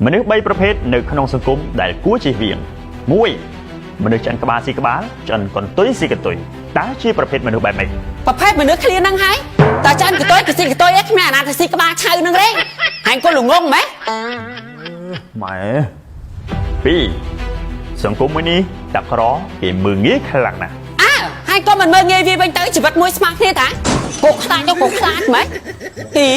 មនុស្ស3ប្រភេទនៅក្នុងសង្គមដែលគួរជៀសវាង1មនុស្សឆ្អិនក្បាលស៊ីក្បាលឆ្អិនកន្ទុយស៊ីកន្ទុយតើជាប្រភេទមនុស្សបែបម៉េច? ប្រភេទមនុស្សឃ្លាហ្នឹងហើយតើចាន់កតុយគេស៊ីកតុយឯងគ្មានអាណាទៅស៊ីក្បាលឆៅហ្នឹងទេហែងគាត់ល្ងងម៉េះ? ម៉ែ2សង្គមមួយនេះតាក្រគេមើងងាយខ្លាំងណាស់។ អើហើយក៏មិនមើលងាយវាវិញទៅជីវិតមួយស្មើគ្នាតាកូខ្លាចទៅកូខ្លាចម៉េចអី?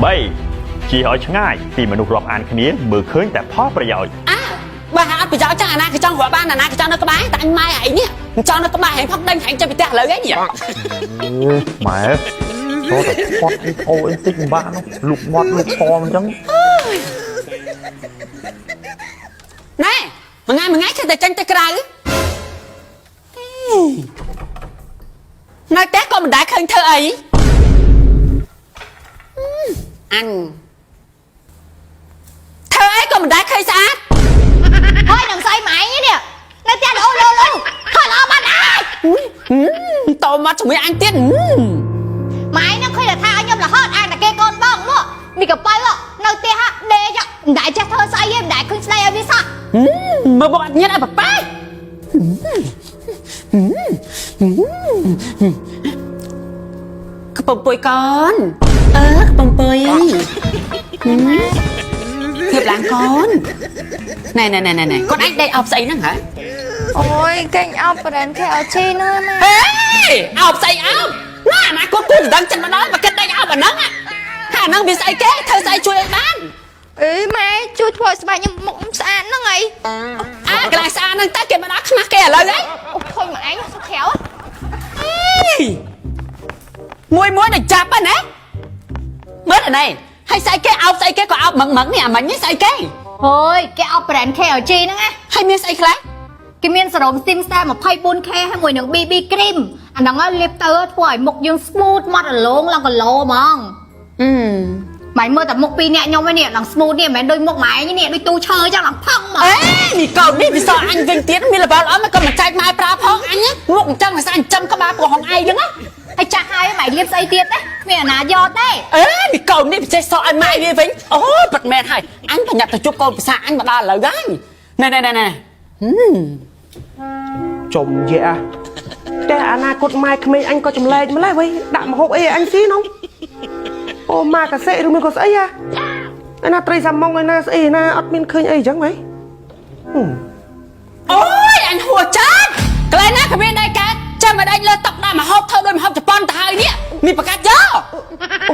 3ជៀសឲ្យឆ្ងាយពីមនុស្សរាប់អានគ្នាមើលឃើញតែផលប្រយោជន៍។ អើបើហាអត់ប្រយោជន៍ចឹងអាណាគេចង់រាប់បានអាណាគេចង់នៅក្បែរតែអញម៉ែឯងនេះមិនចង់នៅក្បែរឯងផឹកដេញឯងចេញពីផ្ទះឥឡូវឯងនេះ។ ម៉ែចូលតែផត់អីអូអីតិចមិនបានលុកមាត់លុកតមអញ្ចឹង។ ណែមួយថ្ងៃមួយថ្ងៃចេះតែចេញទៅក្រៅនៅផ្ទះក៏មិនដែលឃើញធ្វើអីអញធ្វើអីក៏មិនដែលឃើញស្អាត។ ហើយនឹងស្អីម៉ែងនេះនៅផ្ទះលោលោលោហើយល្អបាត់ហើយ។ តមកជាមួយអញទៀត។ ម៉ែនឹងឃើញតែថាឲ្យខ្ញុំរហូតអានតែគេកូនបងមកមីកប៉ៅនៅផ្ទះដេកមិនដែលចេះធ្វើស្អីទេមិនដែលឃើញស្ដីឲ្យវាសោះ។ មើលមកអត់ញៀនអីប៉ាប៉ាក្បំពុយកូនអើក្បំពុយធៀបឡើងកូនណែណែណែណែកូនឯងដេកអោបស្អីហ្នឹងហ៎? អូយកេងអោប brand KLG ហ្នឹងម៉ែ។ ហេអោបស្អីអោបណាអនាគតគូដណ្ដឹងចិត្តមកដល់មកគិតដេកអោបអាហ្នឹងហើយអាហ្នឹងវាស្អីគេធ្វើស្អីជួយឲ្យបាន? អឺម៉ែជួយធ្វើឲ្យស្បែកខ្ញុំមុខខ្ញុំស្អាតហ្នឹងអី។ អាកន្លែងស្អាតហ្នឹងតើគេមកដល់ខ្មាស់គេឥឡូវហី? អូធុញមកឯងសុខក្រៅ។ មួយមួយដល់ចាប់ហ្នឹងណាមើលអានេះហើយស្អីគេអោបស្អីគេក៏អោបមឹងមឹងនេះអាមិញនេះស្អីគេ? ហើយគេអោប brand KLG ហ្នឹងណា។ ហើយមានស្អីខ្លះ? គេមានសេរ៉ូម Slim Style 24K ហើយមួយនឹង BB cream អាហ្នឹងលាបទៅធ្វើឲ្យមុខយើង smooth មករលោងឡើងគីឡូហ្មង។ អឺ ម៉ែមើលតែមុខពីរនាក់ខ្ញុំឯនេះឡើង smooth នេះមិនមែនដូចមុខម៉ែឯងនេះដូចទូឈើចឹងឡើងផឹងហ្មង។ អេនេះកូននេះវាសអញវិញទៀតមានលបល្អមិនក៏មិនចែកម៉ែប្រើផងអញមុខអញ្ចឹងតែអញចំក្បាលពោះហងឯងហ្នឹងណា។ ហើយចាស់ហើយម៉ែលាបស្អីទៀតទេគ្មានអាណាយកទេ។ អេនេះកូននេះពិសេសសឲ្យម៉ែវាវិញអូពិតមែនហើយអញបញ្ញាប់ទៅជួបកូនភាសាអញមកដល់ឥឡូវហើយណែណែណែណែ ចំយៈតែអនាគតម៉ែក្មេងអញក៏ចម្លែកម្លេះវិញដាក់មហូបអីអញស៊ីនោះអូម៉ាកាសេឬមានក៏ស្អីអាឯណាត្រីសាម៉ុងឯណាស្អីណាអត់មានឃើញអីអញ្ចឹងហី? អូយអញហួចាត់កន្លែងណាក៏មានដែរកើតចាំមិនអញលើតុកដាក់មហូបធ្វើដូចមហូបជប៉ុនទៅហើយនេះមានប្រកាសយក។ អូ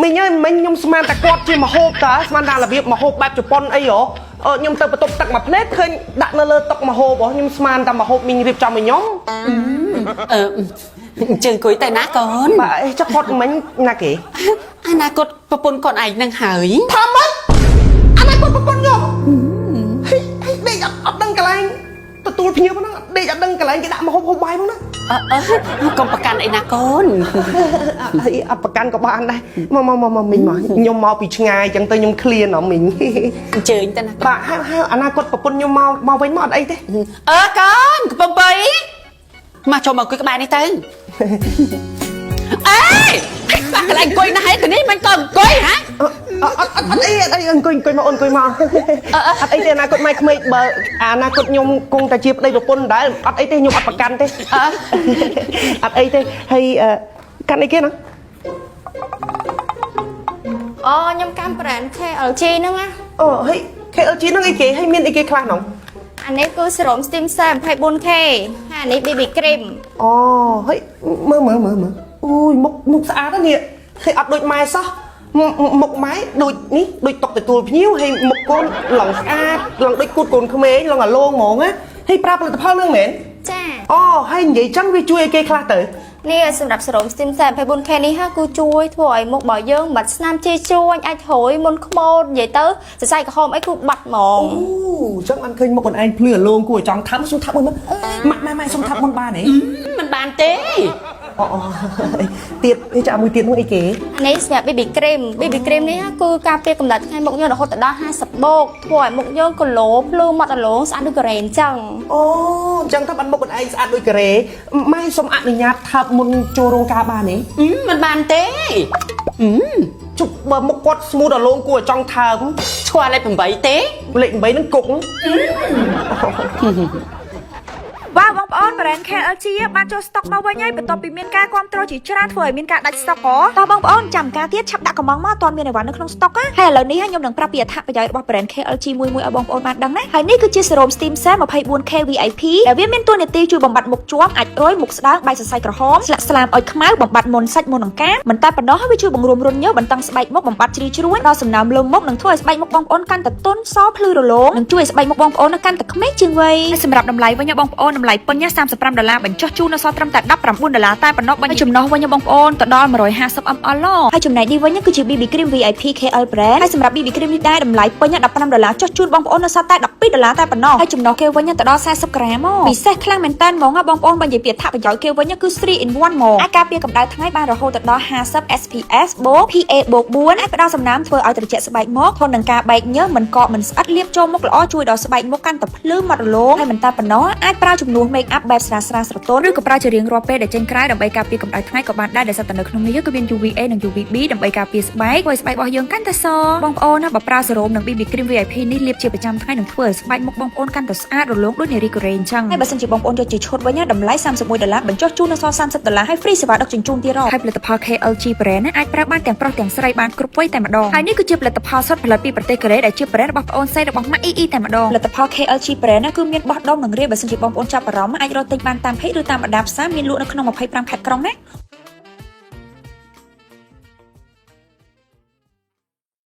មីងអើយមិញខ្ញុំស្មានតែគាត់ជាមហូបតើស្មានតែរបៀបមហូបបែបជប៉ុនអីហ៎ខ្ញុំទៅបន្ទប់ទឹកមួយផ្លេតឃើញដាក់នៅលើតុមហូបហ៎ខ្ញុំស្មានតែមហូបមីងរៀបចំឲ្យខ្ញុំ។ អឺអញ្ជើញអង្គុយទៅណាកូន។ បាទអេចុះគាត់មិញណាគេ? អនាគតប្រពន្ធកូនឯងនឹងហើយ។ ថាម៉េចអនាគតប្រពន្ធខ្ញុំហេហេដេកអត់ដឹងកន្លែងទទួលភ្ញៀវហ្នឹងដេកអត់ដឹងកន្លែងគេដាក់មហូបហូបបាយហ្នឹងណា។ អឺអឺកុំប្រកាន់អីណាកូន។ អីអត់ប្រកាន់ក៏បានដែរមកមកមកមកមីងមកខ្ញុំមកពីឆ្ងាយអញ្ចឹងទៅខ្ញុំឃ្លានហ៎មីង។ អញ្ជើញទៅណា។ បាទហៅហៅអនាគតប្រពន្ធខ្ញុំមកមកវិញមកអត់អីទេ។ អើកូនកំពុងបីមកចូលមកអង្គុយក្បែរនេះទៅអេបាក់កន្លែងអង្គុយណាស់ហើយទៅនេះមិនក៏អង្គុយហ៎? អត់អត់អត់អីអត់អីអង្គុយអង្គុយមកអូនអង្គុយមកអត់អីទេអនាគតម៉ែក្មេកបើអនាគតខ្ញុំគង់តែជាប្តីប្រពន្ធដែរអត់អីទេខ្ញុំអត់ប្រកាន់ទេអត់អីទេហើយកាន់អីគេហ្នឹង? អូខ្ញុំកាន់ brand KLG ហ្នឹងណា។ អូហើយ KLG ហ្នឹងអីគេហើយមានអីគេខ្លះហ្នឹង? អានេះគឺសេរ៉ូម Slim Style 24K ហើយអានេះ BB cream។ អូហើយមើលមើលមើលមើលអូយមុខមុខស្អាតណាស់នេះឃើញអត់ដូចម៉ែសោះមុខម៉ែដូចនេះដូចតុកទទួលភ្ញៀវហើយមុខកូនឡងស្អាតឡងដូចគូតកូនក្មេងឡងអាឡងហ្មងណាហើយប្រើផលិតផលនឹងមែន? ចា។ អូហើយនិយាយចឹងវាជួយឲ្យគេខ្លះទៅ? នេះសម្រាប់សេរ៉ូម Slim Style 24K នេះហាគឺជួយធ្វើឲ្យមុខរបស់យើងបាត់ស្នាមជាជួញអាចរយមុនខ្មោចនិយាយទៅសរសៃក្រហមអីគឺបាត់ហ្មង។ អូចឹងបានឃើញមុខខ្លួនឯងភ្លឺអាឡងគួរឲ្យចង់ថាប់សុំថាប់មួយមើលម៉ាក់ម៉ែម៉ែសុំថាប់មុនបានទេ? មិនបានទេ។ អូអូទៀតនេះចាមួយទៀតនោះអីគេ? នេះសម្រាប់ BB cream BB cream នេះគឺការពារកម្ដៅថ្ងៃមុខយើងរហូតដល់50បូកធ្វើឲ្យមុខយើងគីឡូភ្លឺម៉ត់អាឡងស្អាតដូចការ៉េអញ្ចឹង។ អូអញ្ចឹងទៅបានមុខខ្លួនឯងស្អាតដូចការ៉េម៉ែសុំអនុញ្ញាតថើបមុនចូលរោងការបានទេ? មិនបានទេ។ ជុបបើមុខគាត់ smooth ដល់លងគួរឲ្យចង់ថើម ស្គាល់លេខ8ទេ លេខ8ហ្នឹងគុក វ៉ាវបងប្អូន brand KLG បានចូលស្តុកមកវិញហើយបន្ទាប់ពីមានការគ្រប់គ្រងជាច្រើនធ្វើឲ្យមានការដាច់ស្តុកហ៎តោះបងប្អូនចាំការទៀតឆាប់ដាក់កំងមកអត់ទាន់មានអីវ៉ាន់នៅក្នុងស្តុកណាហើយឥឡូវនេះខ្ញុំនឹងប្រាប់ពីអត្ថប្រយោជន៍របស់ brand KLG មួយមួយឲ្យបងប្អូនបានដឹងណាហើយនេះគឺជាសេរ៉ូម Steam Cell 24K VIP ដែលវាមានតួនាទីជួយបំបត្តិមុខជាំអាចរុយមុខស្ដើងបែកសរសៃក្រហមស្លាកស្លាមឲ្យខ្មៅបំបត្តិមុនសាច់មុនអង្កាមមិនតែប៉ុណ្ណោះវាជួយបង្រួមរន្ធញើសបន្តឹងស្បែកមុខបំបត្តិជ្រីជ្រួញដល់សំណើមលើមុខនិងធ្វើឲ្យស្បែកមុខបងប្អូនកាន់តែទន់សភ្លឺរលោងនិងជួយឲ្យស្បែកមុខបងប្អូនកាន់តែក្មេងជាងវ័យហើយសម្រាប់តម្លៃវិញបងប្អូនតម្លៃពេញ35ដុល្លារបញ្ចុះជូននៅសល់ត្រឹមតែ19ដុល្លារតែប៉ុណ្ណោះបញ្ចំណោះវិញបងប្អូនទៅដល់150 ml ហើយចំណែកនេះវិញគឺជា BB cream VIP KL brand ហើយសម្រាប់ BB cream នេះដែរតម្លៃពេញ15ដុល្លារចុះជូនបងប្អូននៅសល់តែ12ដុល្លារតែប៉ុណ្ណោះហើយចំណោះគេវិញទៅដល់40ក្រាមពិសេសខ្លាំងមែនតើហ្មងបងប្អូនបើនិយាយពីអត្ថប្រយោជន៍គេវិញគឺ3 in 1ហ្មងអាចការពារកម្ដៅថ្ងៃបានរហូតទៅដល់50 SPF បូក PA បូក4អាចផ្ដល់សំណើមធ្វើឲ្យត្រជាក់ស្បែកមុខធន់នឹងការបែកញើសមិនកកមិនស្អិតលាបចូលមុខល្អជួយដល់ស្បែកមុខកាន់តែភ្លឺម៉ត់រលោងហើយមិនតែប៉ុណ្ណោះអាចប្រើជំនួស make up បែបស្រាលស្រាលស្រទន់ឬក៏ប្រើជារៀងរាល់ពេលដែលចេញក្រៅដើម្បីការពារកម្ដៅថ្ងៃក៏បានដែរដែលសិតតែនៅក្នុងនេះគឺមាន UVA និង UVB ដើម្បីការពារស្បែកធ្វើឲ្យស្បែករបស់យើងកាន់តែសបងប្អូនណាបើប្រើសេរ៉ូមនិង BB cream VIP នេះលាបជាប្រចាំថ្ងៃនឹងធ្វើឲ្យស្បែកមុខបងប្អូនកាន់តែស្អាតរលោងដូចនារីកូរ៉េអញ្ចឹងហើយបើសិនជាបងប្អូនយកជាឈុតវិញណាតម្លៃ31ដុល្លារបញ្ចុះជូននៅសល់30ដុល្លារហើយ free សេវាដឹកជញ្ជូនទៀតហើយផលិតផល KLG brand ណាអាចប្រើបានទាំងប្រុសទាំងស្រីបានគ្រប់វ័យតែម្ដងហើយនេះគឺជាផលិតផលសុទ្ធផលិតពីប្រទេសកូរ៉េដែលជា brand របស់ប្អូនស្រីរបស់ម៉ាក់ EE តែម្ដងផលិតផល KLG brand ណាគឺមានបោះដុំនិងរាយបើសិនជាបងប្អូនចាប់អារម្មណ៍អាចរកទិញបានតាម page ឬតាមបណ្ដាផ្សារមានលក់នៅក្នុង25ខេត្តក្រុងណា។